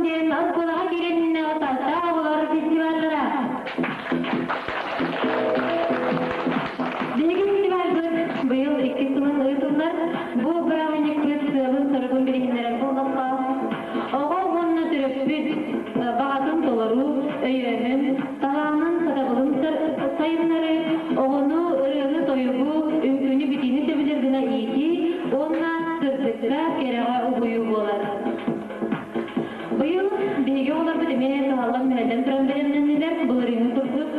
диэн оскуолаҕа киирэн иннинээҕи саастаах оҕолор фестиваллара. Биһиги фестивальбыт быйыл иккис сылын ыытыллар. Бу бырааһынньыкпыт сыалын-соругун билиһиннэрэр буоллахха, оҕо уонна төрөппүт баҕатын толоруу, өйөөһүн, талаанын, сатабылын сайыннарыы, оҕону ырыаны-тойугу, үҥкүүнү-битиини сөбүлүүр гына иитии уонна сырдыкка, кэрэҕэ угуйуу буолар. Быйыл биһиги оҕолорбут эмиэ кыһаллан-мүһэллэн туран бэлэмнэннилэр, былырыыҥҥы курдук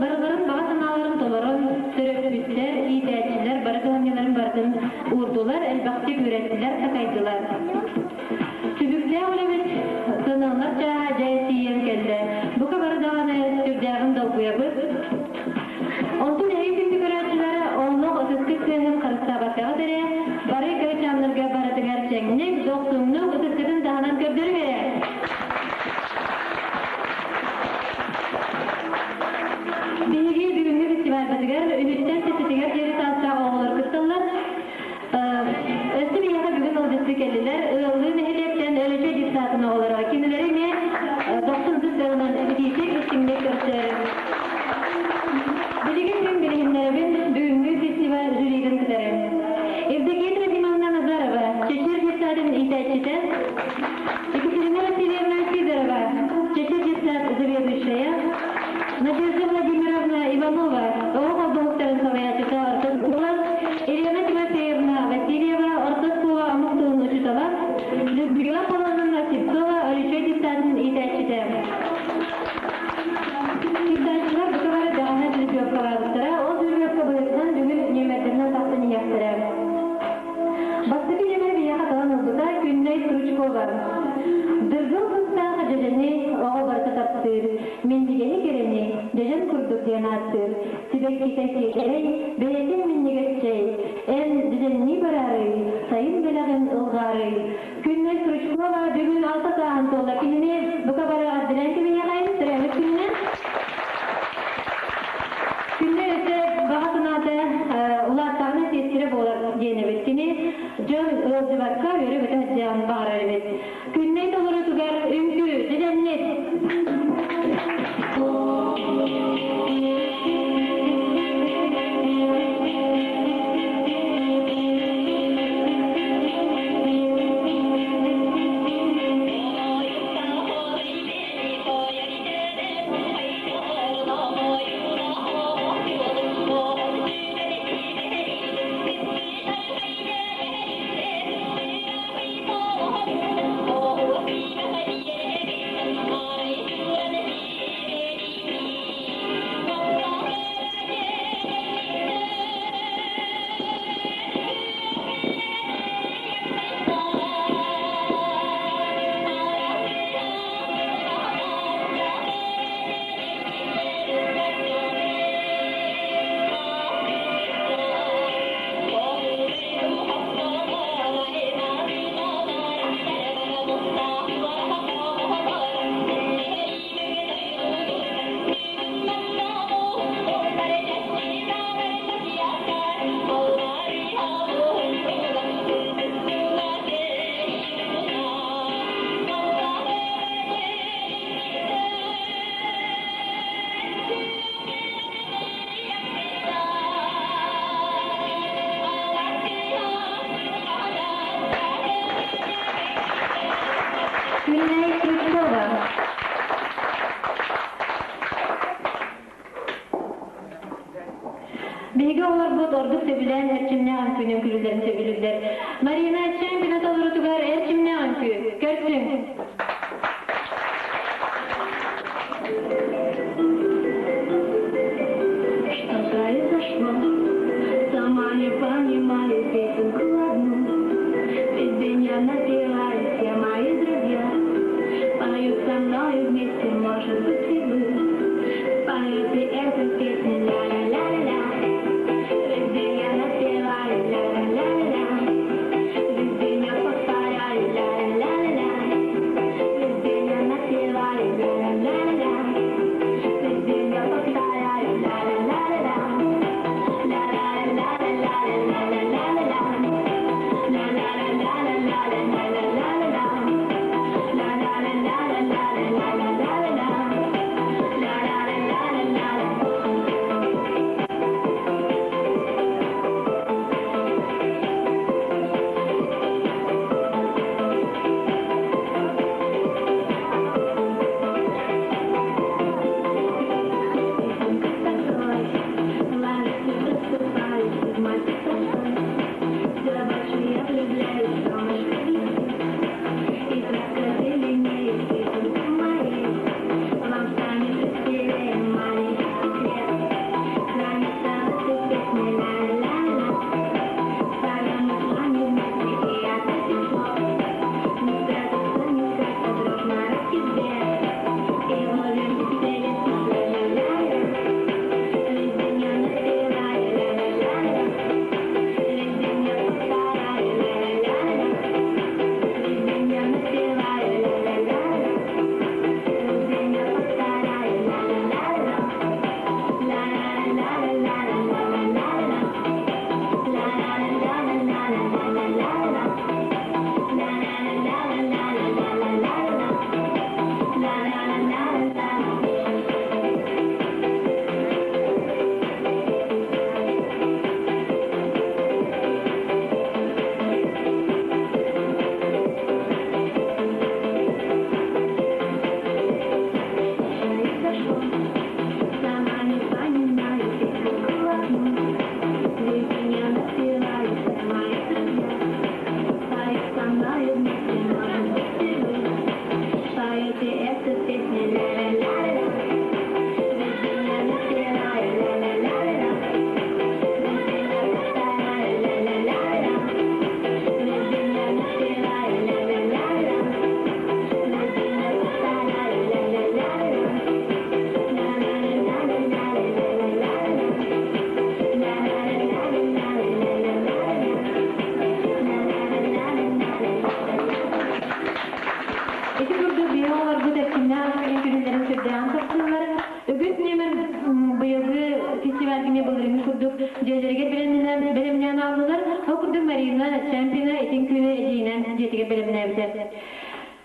барыларын баҕа санааларын толорон, төрөппүттэр, иитээччилэр бары кыһамньыларын барытын уурдулар, элбэхтик үөрэттилэр, такайдылар. Түбүктээх үлэбит сыаналанар чааһа дьэ тиийэн кэллэ. Бука бары даҕаны сүрдээҕин долгуйабыт. Онтон эһиги күндү көрөөччүлэр оннук ытыскыт тыаһын харыстаабаккаҕыт эрэ, бары кырачааннарга барытыгар чэҥник, дохсуннук ытыскытын таһынан көрдөрүҥ эрэ. Биһиги бүгүҥҥү фестивальбытыгар үһүттэн сэттэтигэр диэри саастаах оҕолор кытталлар. Өссө биһиэхэ бүгүн ыалдьыттыы кэллилэр. Ыаллыы нэһилиэктэн Өлөчөй детсадын оҕолоро. Кинилэри эмиэ дохсун ытыс тыаһынан итиитик истиҥник көрсөөрү. Билигин мин билиһиннэрэбин бүгүҥҥү фестиваль жюритын кытары. Евдокия Трофимовна Назарова, Чэчир детсадын иитээччитэ, Екатерина Васильевна Сидорова, Чэчир детсад заведующая, Надежда Владимировна Иванова, оҕо холбоһуктарын салайааччыта орто оскуола, Елена Тимофеевна Васильева, орто оскуола омук тылын учуутала, Людмила Полоновна Слепцова, Өлүчүө детсадын иитээччитэ. Иитээччилэр бука бары бэҕэһээ жеребьевкалаабыттара, ол жеребьевка быһыытынан бүгүн нүөмэрдэринэн тахсан иһиэхтэрэ. Бастакы нүөмэри биһиэхэ талан ылбыта Күннэй Стручкова. Дыргыл сыстаах дьэдьэни оҕо барыта таптыыр, минньигэһи кэрэни дьэдьэн курдук диэн ааттыыр, сибэккитэ сиэкэрэй, бэйэтин минньигэс чэй, эн дьэдьэннии бараарый, сайын бэлэҕин ылҕаарый. Күннэй Стручкова бүгүн алта сааһын туолла. Кинини бука бары эҕэрдэлээн кэбиһиэхэйин, төрөөбүт күнүнэн. Күннэй өссө баҕа санаата улааттаҕына сиэстэрэ буолар диэн эбит. Кини дьон ыалдьыбакка үөрэ-көтө сылдьыан баҕарар эбит. Күннэй толорутугар үҥкүү дьэдьэннит! Күннэй Стручкова. Биһиги оҕолорбут ордук сөбүлээн эрчимнээх үҥкүүнү үҥкүүлүүллэрин сөбүлүүллэр. Марина Эрчим күнэ толорутугар эрчимнээх үҥкүү. Көрсүҥ! Что произошло? Сама не понимаю песенку одну. Весь день я напеваю, все мои друзья поют со мною вместе, может быть, и вы споете эту песню ля-ля-ля-ля. Весь день я напеваю ля-ля-ля-ля.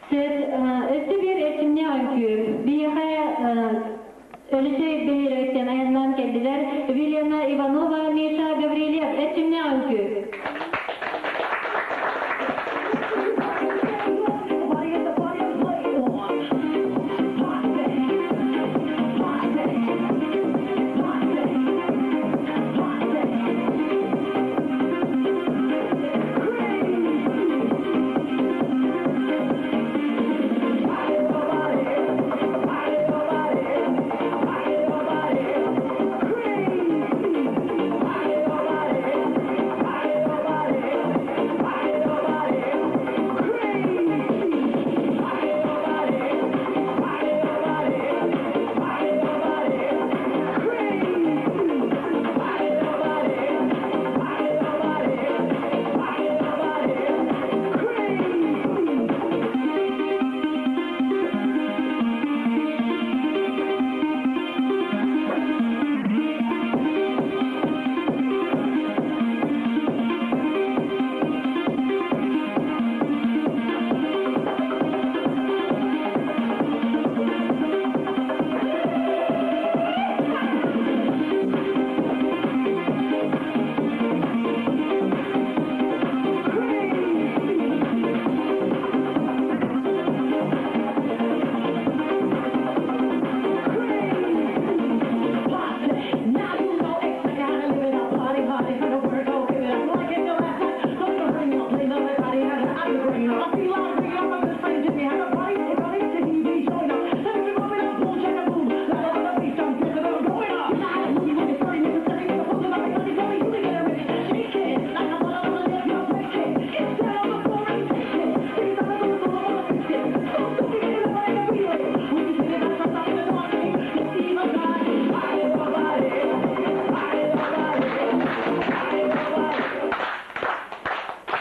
Сир өссө биир эрчимнээх үҥкүү. Биһиэхэ Өлөсөй бөһүөлэгиттэн айаннаан кэллилэр Вилена Иванова, Миша Гаврильев эрчимнээх үҥкүү.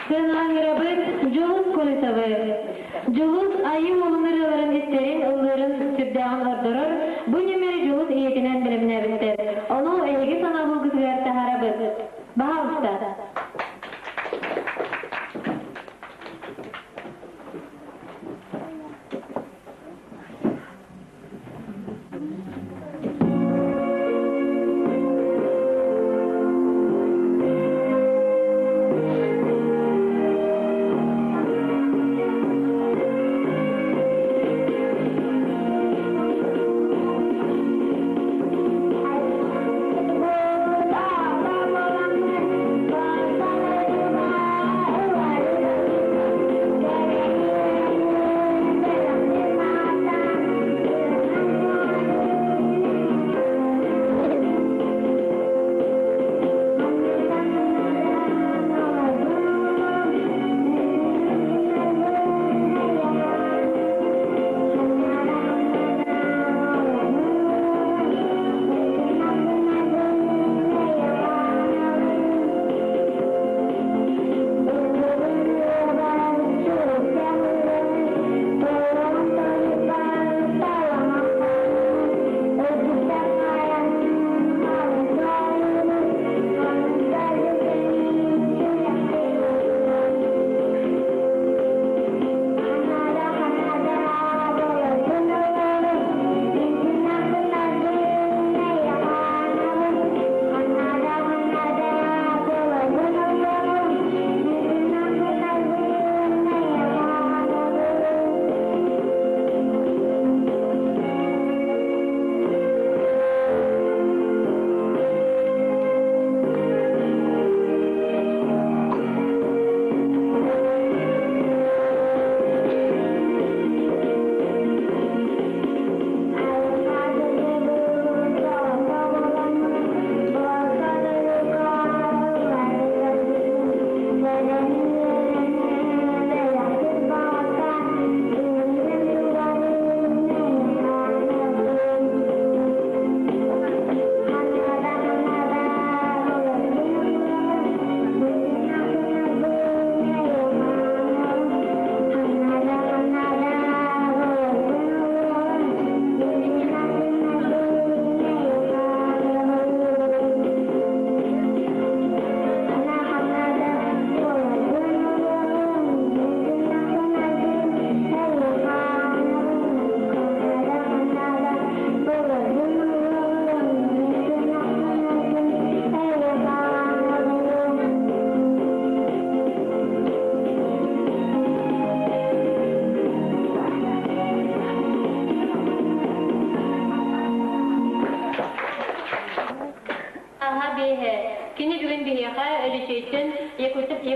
Сыаналаан Дьулус Колесовы. Дьулус айыы уолун ырыаларын истэрин, ыллыырын сүрдээҕин ордорор, бу нүмери Дьулус ийэтинэн бэлэмнээбиттэр. Ону эһиги санаабылгытыгар таһаарабыт. Баһаалыста.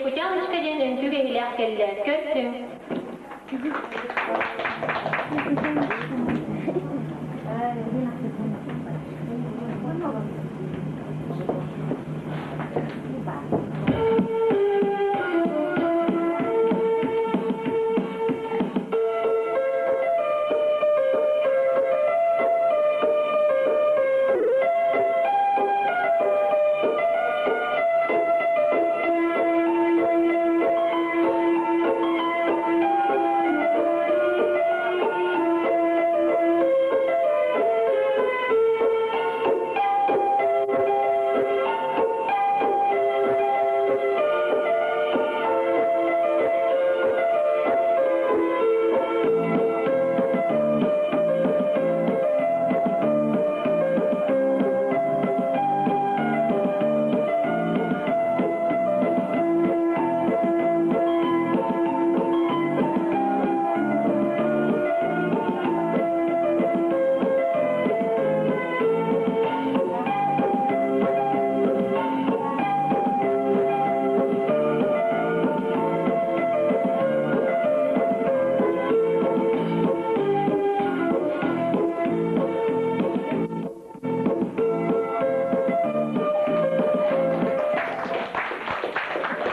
Якутяночка диэн үҥкүү кэһиилээх кэллэ. Көрсүҥ.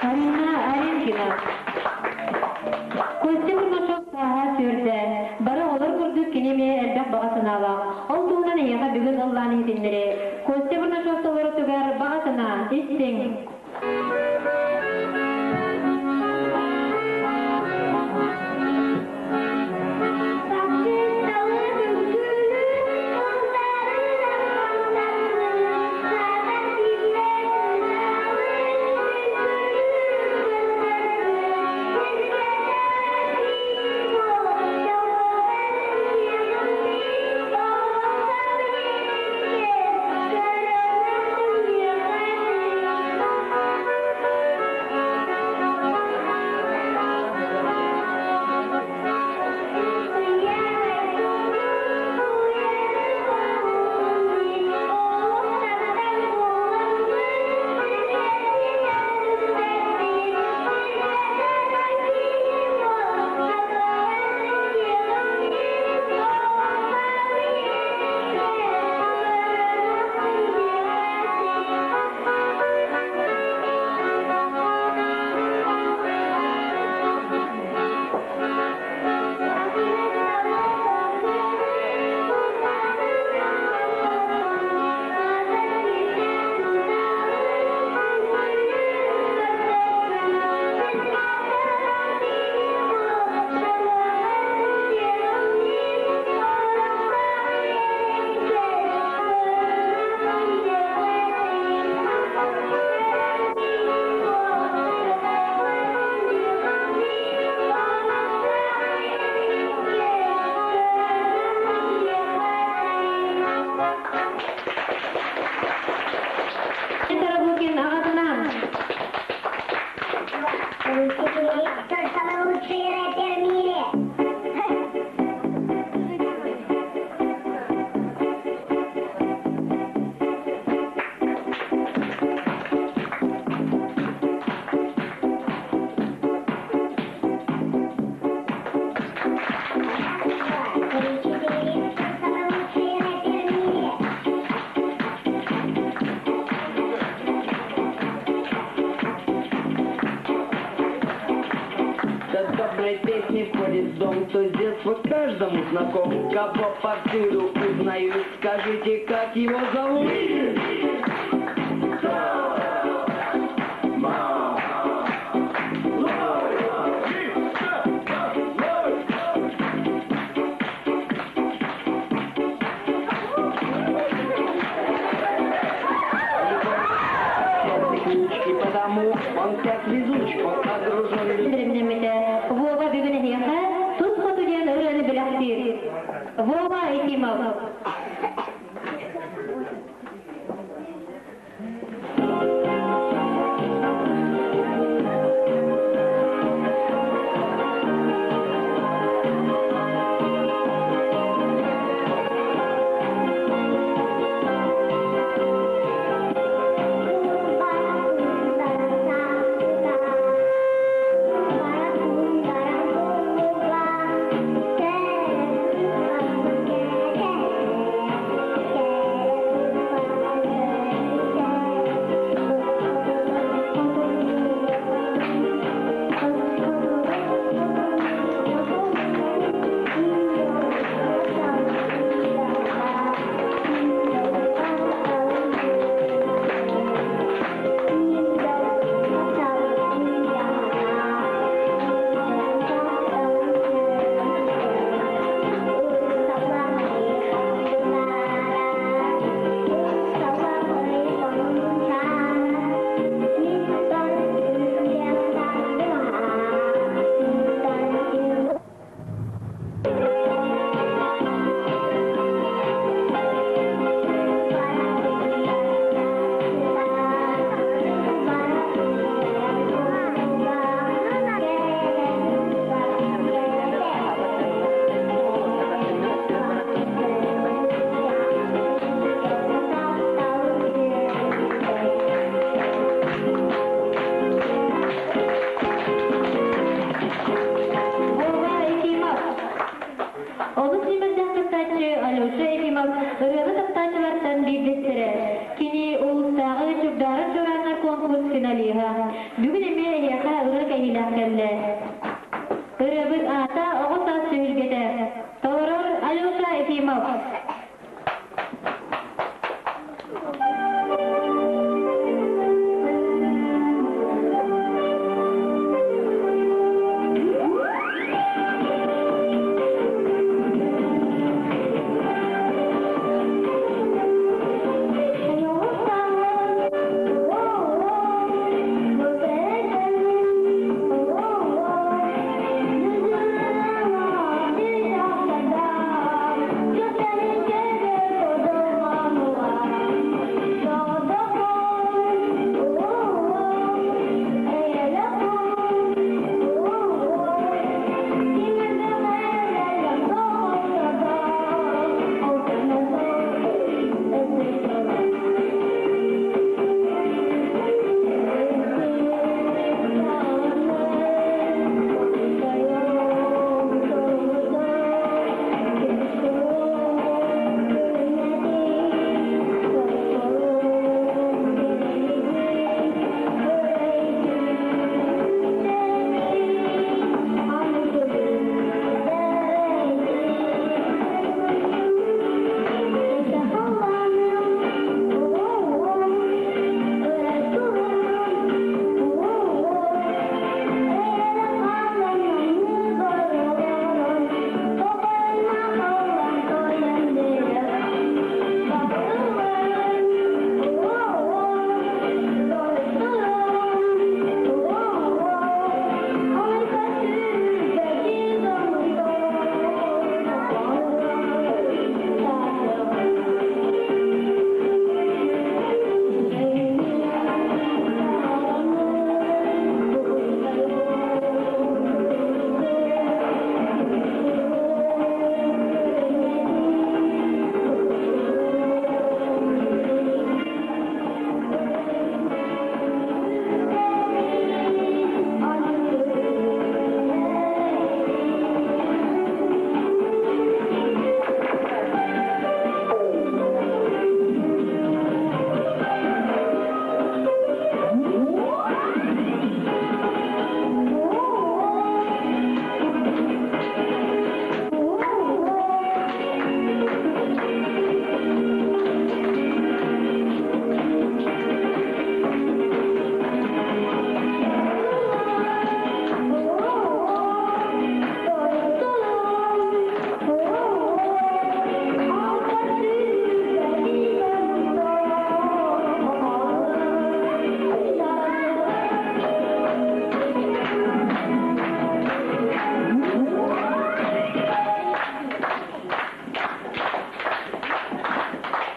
Арина Аринкина. Костя Курнашов сааһа сүүрдэ. Бары олор курдук кини эмиэ элбэх баҕа санаалаах. Ол туһунан эйиэхэ бүгүн ыллаан иһитиннэри. Костя Бурнашов толорутугар баҕа санаа, истиҥ. Тарабукин аҕатынан. Кто самый лучший рэпер в мире? Три, четыре, кто самый лучший рэпер в мире? До доброй песни входит в дом, кто с детства каждому знаком. Кого повсюду узнают, скажите, как его зовут? И потому он так везуч, он окружен Бэлэмнэммитэ. Вова бүгүн эһиэхэ тус хоту диэн ырыаны бэлэхтиир. Вова Ефимов. Онус нүөмэрдээх кыттааччы Алеша Ефимов ырыаны таптааччылартан биирдэстэрэ. Кини улуустааҕы Чугдаарар чуорааннар конкурс финалиһа. Бүгүн эмиэ эһиэхэ ырыа кэһиилээх кэллэ. Ырыабыт аата Оҕо саас түһүлгэтэ. Толорор Алеша Ефимов.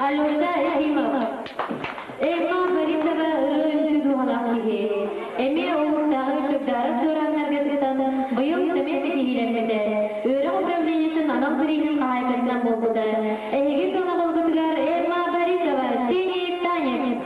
Алёша Ефимов. Эмма Борисова ырыа үҥкүү дууһалаах киһи. Эмиэ улуустааҕы Чугдаарар чуорааннарга кыттан быйыл сэмэй ситиһиилэммитэ. Үөрэх управлениетын анал бирииһин хаһаайкатынан буолбута. Эһиги сыаналабылгытыгар Эмма Борисова, Синий танец!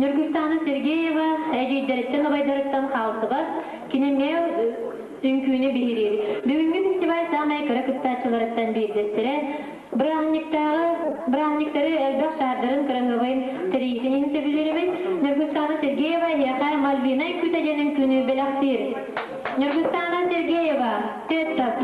Ньургустаана Сергеева эдьиийдэриттэн убайдарыттан хаалсыбат, кини эмиэ үҥкүүнү биһириир. Бүгүҥҥү фестиваль саамай кыра кыттааччыларыттан биирдэстэрэ бырааһынньыктааҕы бырааһынньыктары элбэх шаардарын кыраһыабайын тэрийиитин иһин сөбүлүүр эбит. Ньургустаана Сергеева эһиэхэ Мальвина үҥкүүтэ диэн үҥкүүнү бэлэхтиир. Ньургустаана Сергеева, Теттас.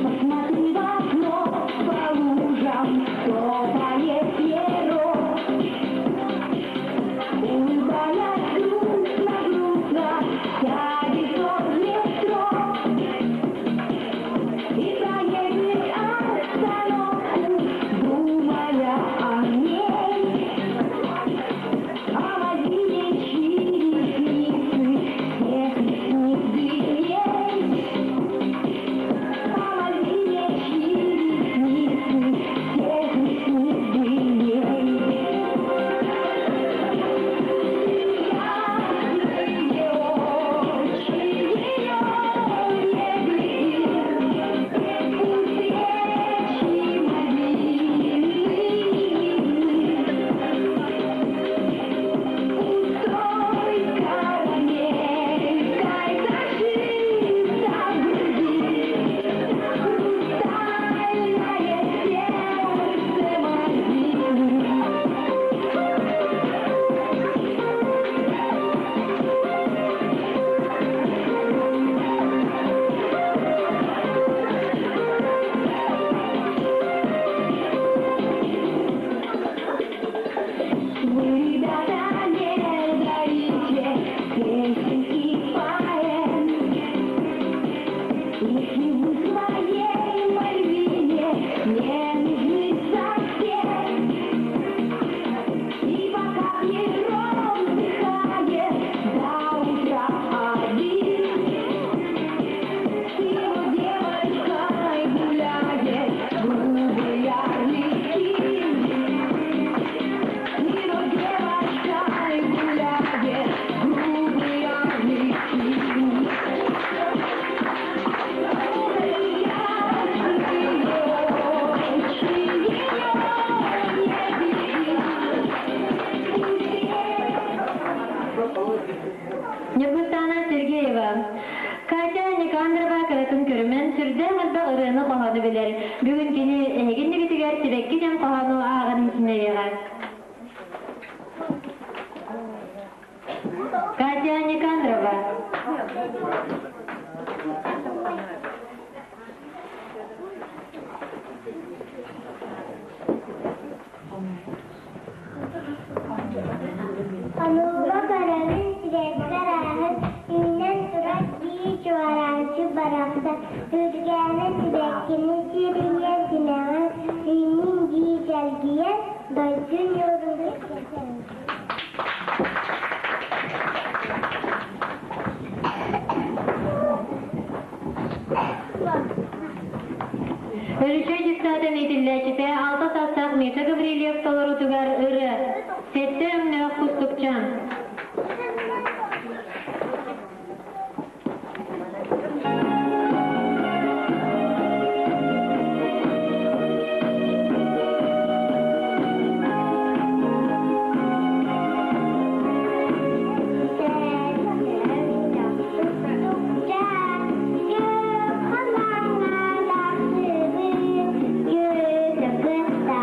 Посмотри в окно по лужам, топает перо. Улыбаясь грустно-грустно, сядет он в метро и проедет остановку, думая о ней. А Мальвине чьи ресницы всех ресниц длинней. А Мальвине чьи ресницы всех ресниц длинней. Ясные очи ее не глядит, у встречи Мальвины Пустой карамелькой зашита в груди хрустальное сердце Мальвины. Вы, ребята, не дарите песен и поэм. Если вы своей Мальвине не нужны совсем, и пока Пьеро вздыхает до утра один, с его девочкой гуляет грубый арлекин. С его девочкой гуляет грубый арлекин. Ньургустаана Сергеева. Катя Никандрова кыратын көрүмэн сүрдээх элбэх ырыаны хоһоону билэр. Бүгүн кини эһигин нигитигэр сибэкки диэн хоһоону ааҕан иһитиннэриэҕэ. Катя Никандрова. Хонууга көрөбүн сибэкки арааһын, үүнэн турар дии чуораанчык барахсан, Үргээнэ сибэккини сирийэн симэҕин, үүннүн дии чэлгийэн, дойду ньуурун Өрүчэй дьыссаатын иитиллээччитэ алта саастаах Миша Гаврильев толоруутугар ырыа «Сэттэ өҥнөөх кустукчаан». Күөх халлааҥҥа тахсыбыт, күөх кытта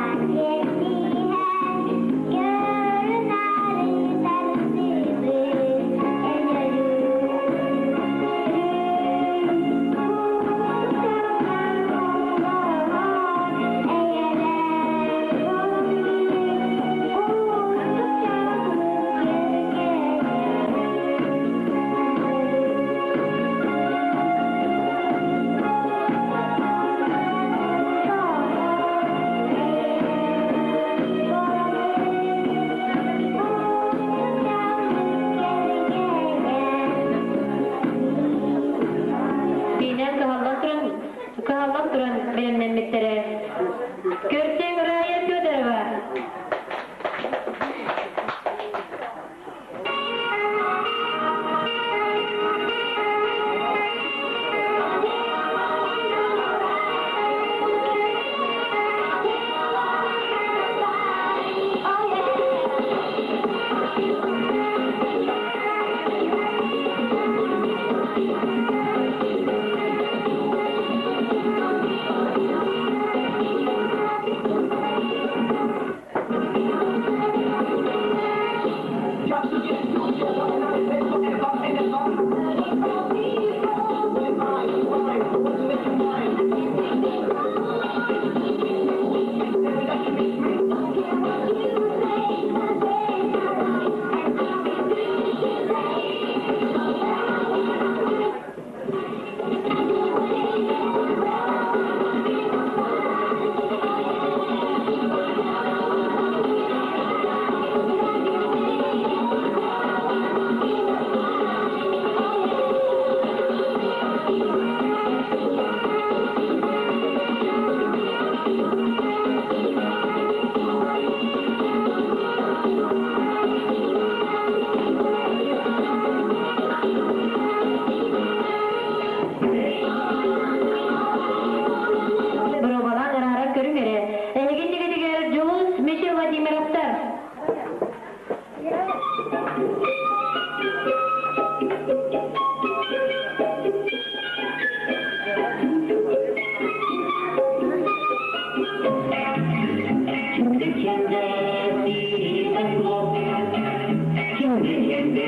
Чунга-чанга,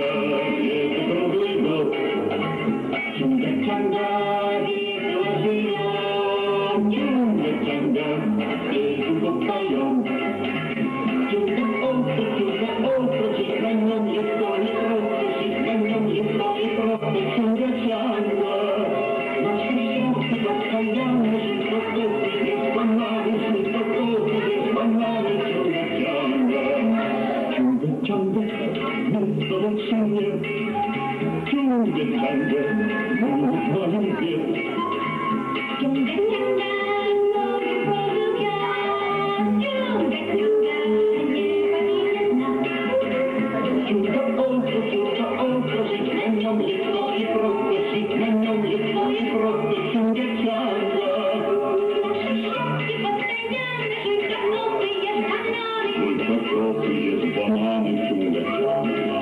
лето круглый год. Чунга-чанга, весело живем. Чунга-чанга, песенку поем. Чудо-утро, чудо-утро, жить на нем легко и просто, жить на нем легко и просто. Чунга-чанга, наши шутки постоянно, жизнь кокосы, без бананы, жизнь кокосы, без бананы. Чунга-чанга, чунга-чанга, места больше нет. Чунга-чанга, будет моим бед. Чунга-чанга, море полюбят. Чунга-чанга, не покинет нас. Чудо-утро, чудо-утро, жить на нем легко и просто, жить на нем легко и просто. Чунга-чанга. Наши шутки постоянно, жуй картофель, ешь бананы. Жуй картофель, ешь бананы, чунга-чанга.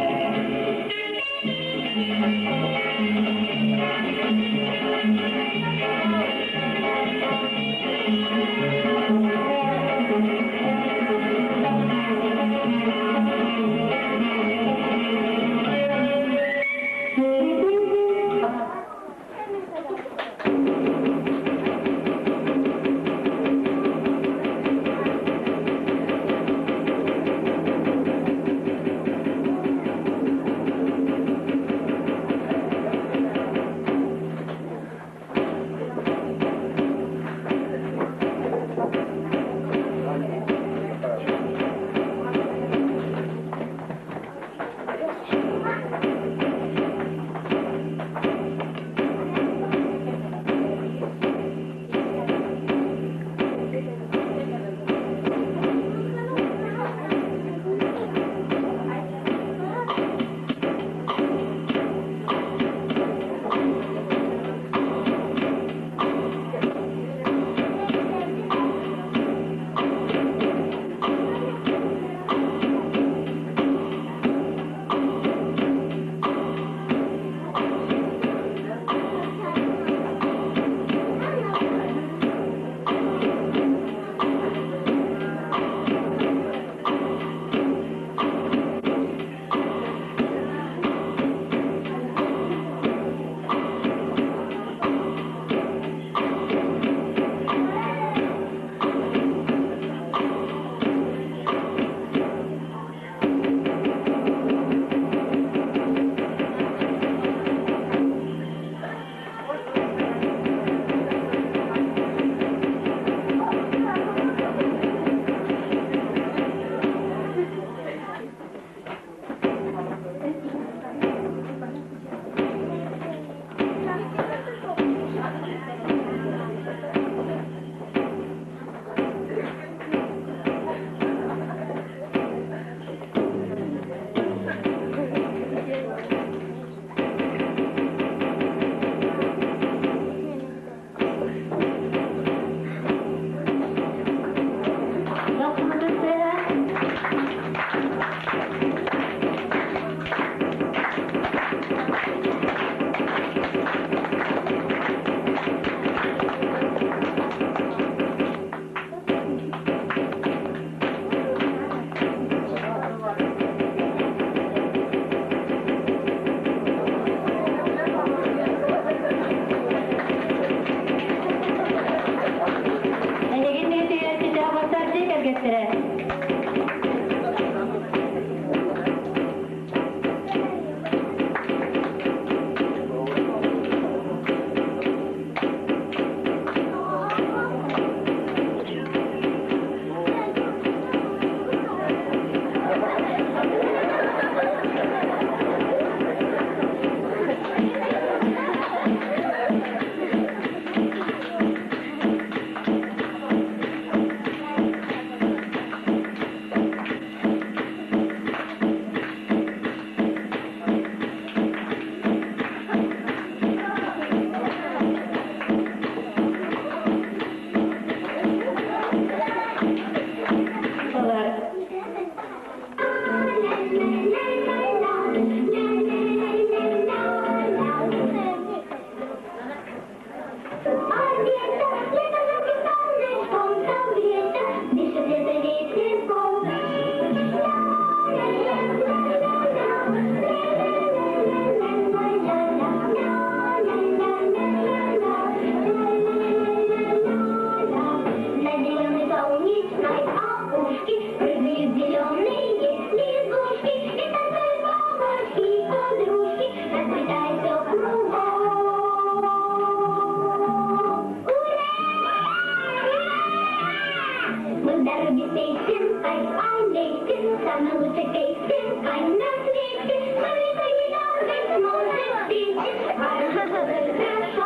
Искать на свете, только еда быть может петь. Хорошо.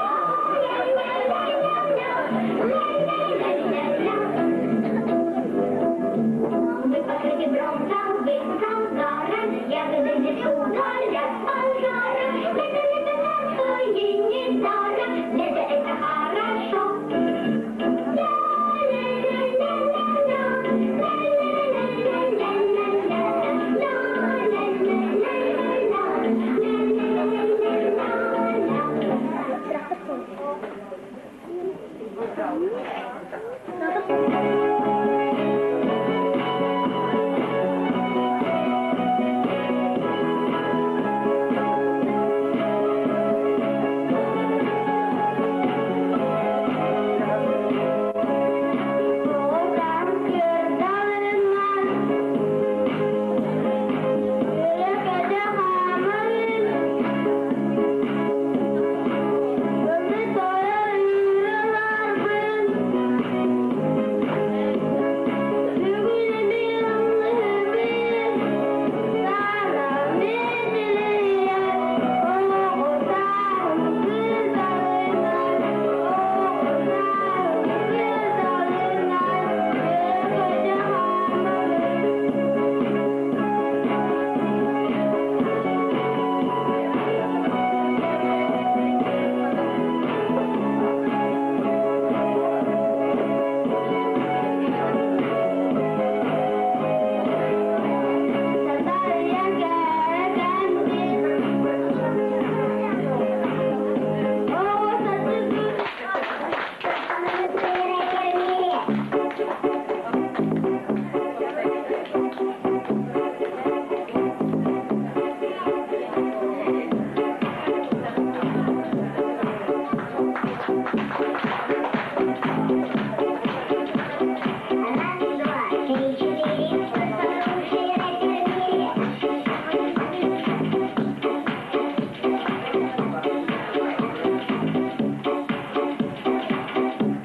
Ля-ля-ля-ля-ля, ля-ля-ля-ля-ля. Мы покрыты бронзовым загаром, ягоды в лесу горят пожаром. Лето, лето, царствует недаром, лето это хорошо. Ля-ля-ля-ля-ля, ля-ля-ля-ля-ля-ля, ля-ля-ля-ля-ля, ля-ля-ля-ля-ля. Раз, два, три, четыре. Кто самый лучший рэпер в мире?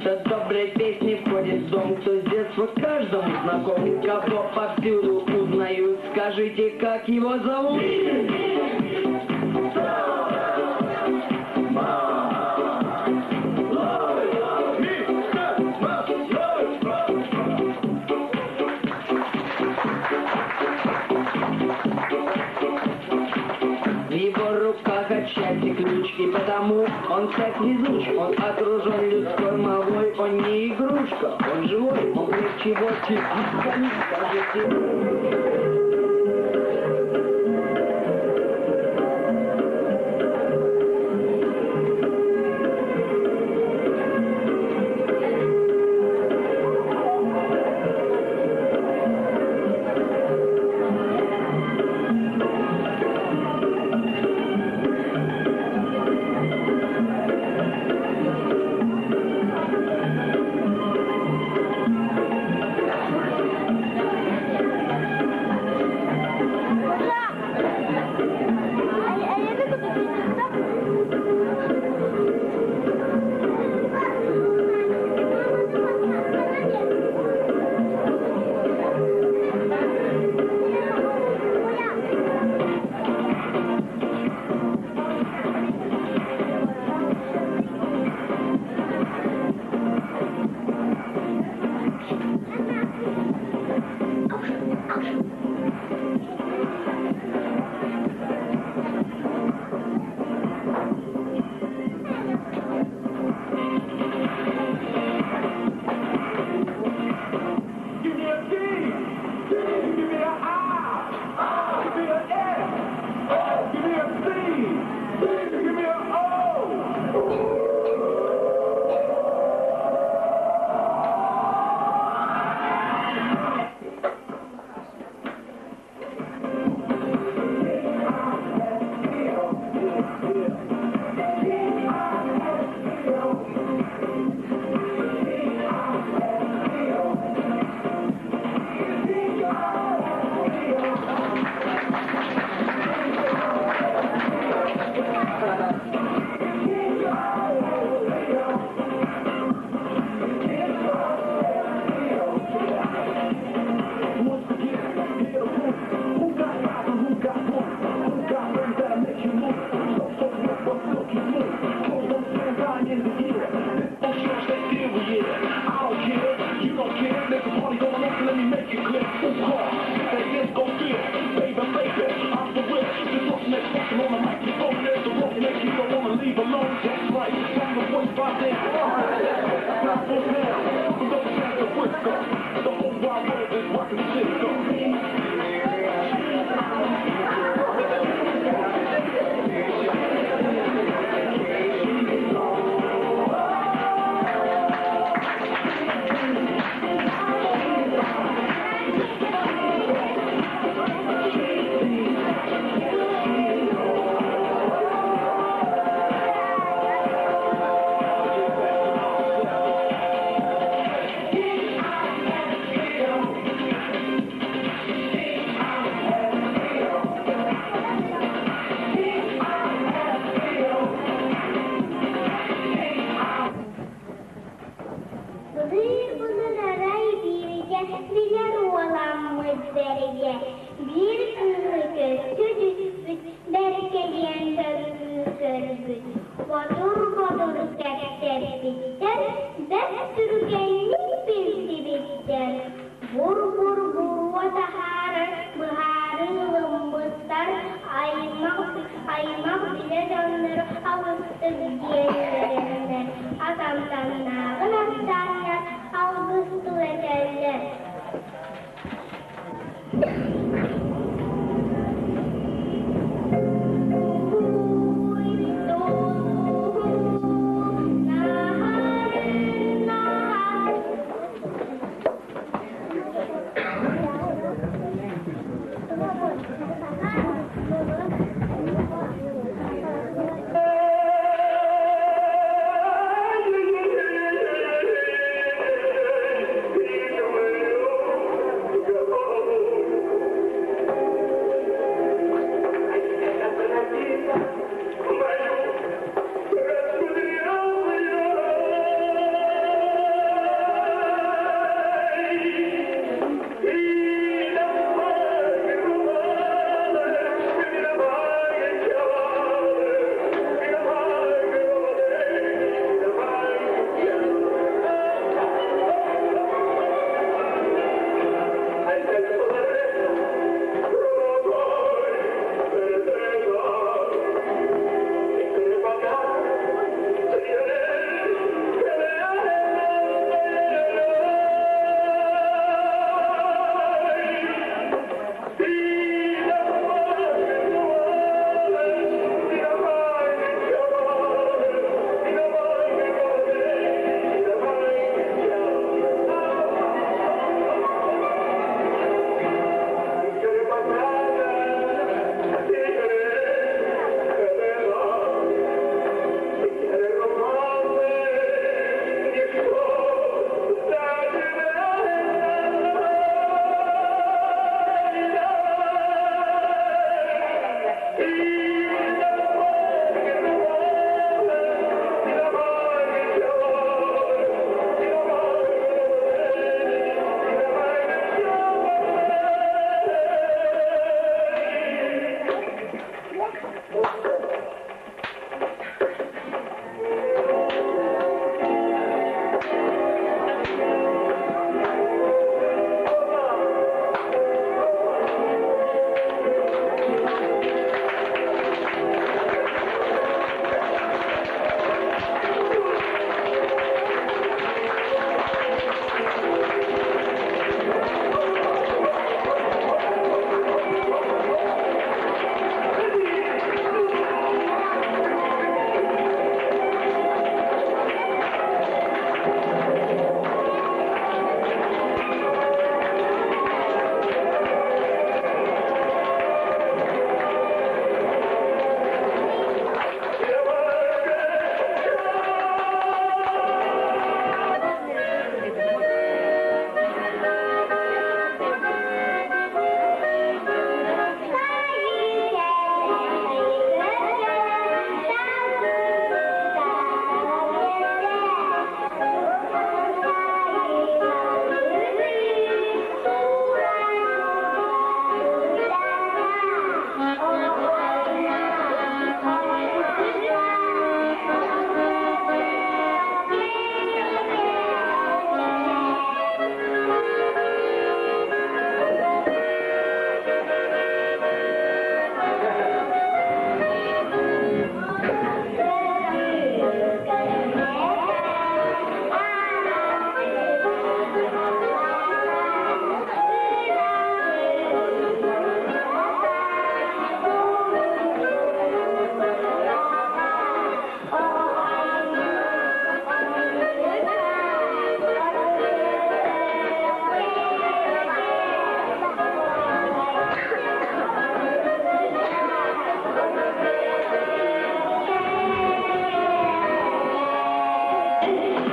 До доброй песни входит в дом, кто с детства каждому знаком, кого повсюду узнают. Скажите, как его зовут? В его руках от счастья ключ, и потому он так везуч. Он окружен людской молвой, он не игрушка, он живой, он крепче водки. Скажите. Биир кыыһы көстө түспүт, бэркэ диэн сөбүлүү көрбүт, ботур-ботур кэпсэппиттэр, бэрт түргэнник билсибиттэр, бур-бур буруо таһаарар быһаарыы ылыммыттар, аймах аймах билэ дьоннору алыстык диэн үөрэннэр, ас амтаннааҕын астааннар алгыс тыл этэллэр.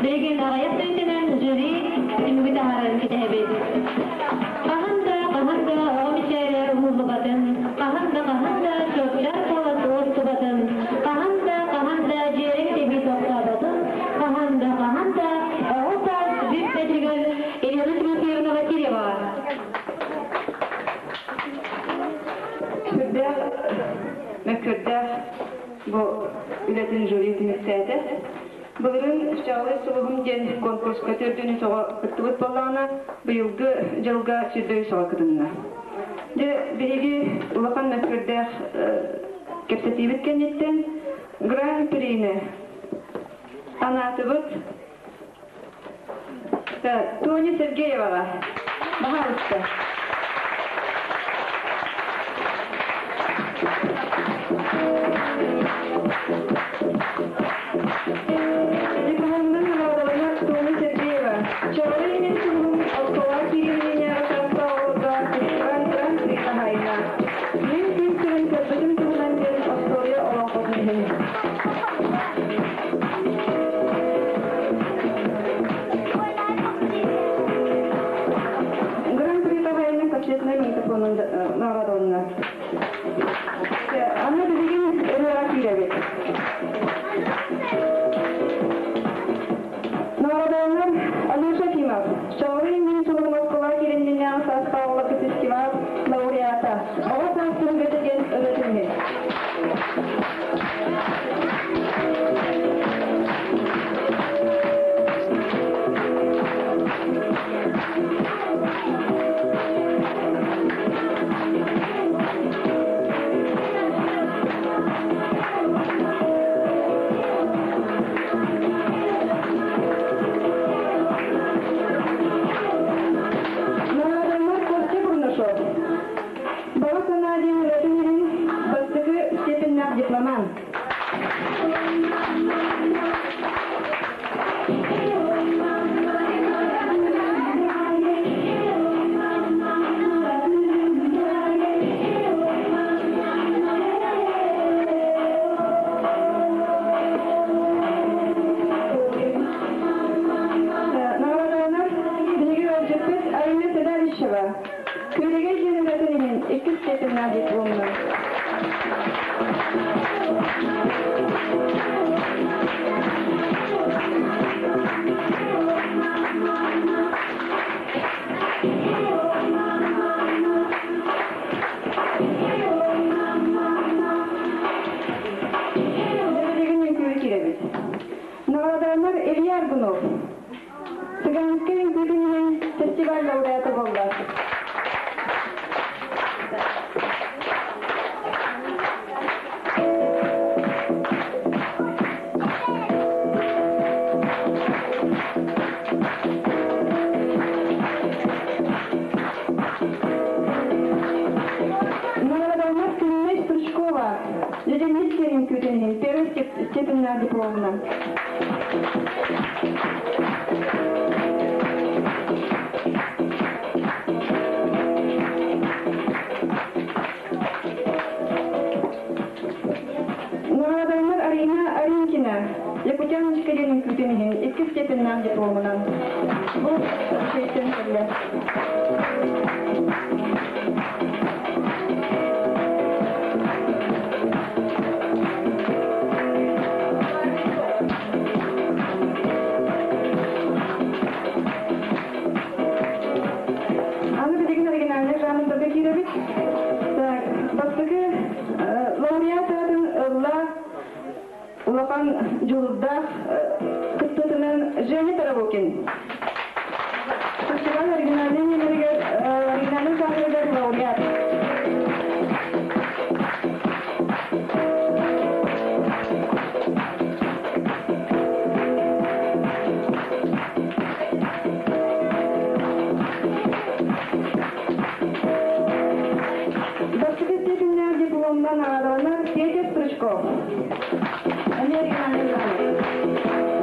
Билигин аҕыйах мүнүүтэнэн жюри түмүгү таһаарарын кэтэһэбит. Хаһан да, хаһан да оҕо мичээрэ уһуллубатын, хаһан да, хаһан да чуопчаар куолас уостубатын, хаһан да, хаһан да дьиэрэҥ тэбии тохтооботун, хаһан да, хаһан да оҕо саас бүппэтигэр Елена Тимофеевна Васильева. Мөккүөрдээх бу үлэтин жюри түмүктээтэ. Былырыын Чаҕылый сулуһум диэн конкурска төрдүнү соҕо кыттыбыт буоллаҕына, быйылгы дьылга сүүрбэ үс оҕо кытынна. Дьэ, биһиги улахан мөккүөрдээх кэпсэтиибит кэнниттэн Гран-прини анаатыбыт Тоня Сергееваҕа. Баһаалыста. Дипломунан наҕараадаланар Тоня Сергеева. Чаҕылый мин сулуһум оскуолаҕа киириэҕинээҕи саастаах оҕолорго фестиваль Гран-при хаһаайына. Мин күн сирин көрбүтүм туһунан диэн остуоруйа олоҥхотун иһин. Гран-при хаһаайына почетнай магнитофонун наҕараадаланна. Аны билигин ырыаҕа киирэбит. Наҕараадаланар Алеша Ефимов, Чаҕылый мин сулум Москва киириннинээҕи саастаах оҕолорго фестиваль лауреата, Оҕо саас түһүлгэтэ диэн ырыатын иһин. Наҕараадаланар Костя Бурнашов, Баҕа санаа диэн үлэтин иһин бастакы степеннээх дипломант. Наҕараадаланар биһиги ыалдьыппыт Арина Седалищева Күөрэгэй диэн үлэтин иһин иккис степеннээх дипломна. Билигин үҥкүүрү киирэбит. Наҕараадаланар Илья Аргунов. Цыганскай үҥкүүтүн иһин фестиваль лауреата буолла. Наҕараадаланар Күннэй Стручкова Ледяницкий үҥкүүтүн иһин первый степеннээх дипломунан. Наҕараадаланар Арина Аринкина Якутяночка диэн үҥкүүтүн иһин иккис степеннээх дипломунан. Бу шейтен кэллэ. Аны билигин оригинальнай жанрдарга киирэбит. Так, бастакы лауреат аатын ылла улахан дьулурдаах кыттыытынан Женя Тарабукин. Фестиваль оригинальнай нүөмэригэр оригинальнай жанрыгар лауреат. Бастакы степеннээх дипломна наҕараадаланар Петя Стручков. Эмиэ оригинальнай жанр.